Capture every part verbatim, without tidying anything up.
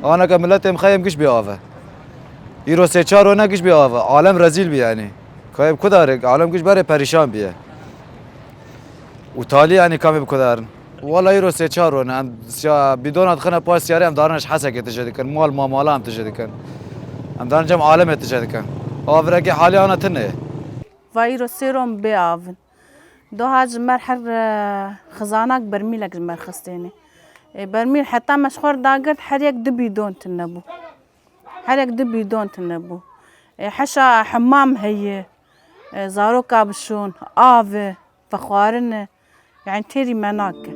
Aneke miletê min xeyê min giş bê ave. Îro sê çar rone giş bê ave. Alem rezîl bî yanî. Kayê bi ku dare, alem giş berê perîşan bîye. Û talî yanî kamê bi ku darin. Wala îro sê çar rone. Em ya bîdona dixine paş siyarê, em darine ji Hesekê tije dikin. Mal mamala em tije dikin. Em darin cem alemê tije dikin. Avirekê halî ana tune ye. Va îro sê ron bê avin. Doha ji mer her, e, xizanak bermîlek ji mer xistêne. E, bermîl heta me ji xwe re dagirt, her yek du bîdon tune bû. Her yek du bîdon tune bû. E, heşa hemam heye, e, zaroka bişon, av e, vexwarin e. Yani têrî me nake.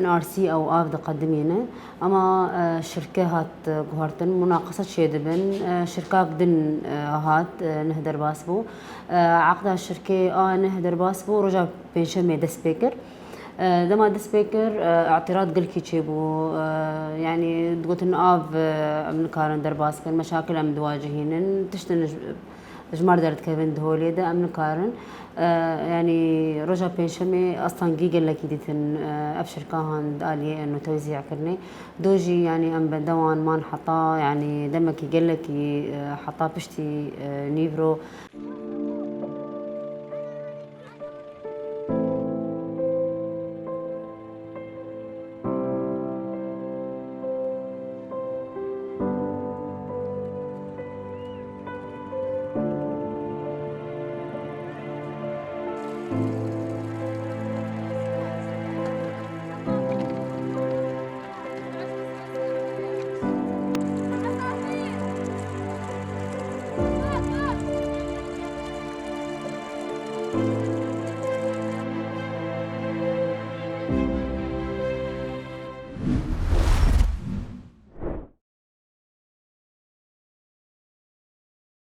N R C ew av diqedimîne, ema, e, şirke hat, e, guhartin, munaqese çêdibin, e, şirkak din, e, hat, e, neh derbas bû. E, eqda şirkê a neh derbas bû, roja pêncşemê dest pê kir. E, dema dest pê kir, e, îtîrat gelkî çêbû. E, yanî digotin av, e, em nikarin derbas bikin, meşakil em diwacihînin, tiştin ji, ji mar derdikevin di holê de, em nikarin. E, yanî roja pêncşemê astengî gelekî dîtin, e, ev şirkahan di aliyê eno tewzî kirinê. Do jî yanî em bendewan man heta yanî demekî gelekî, e, heta piştî, e, nîvro.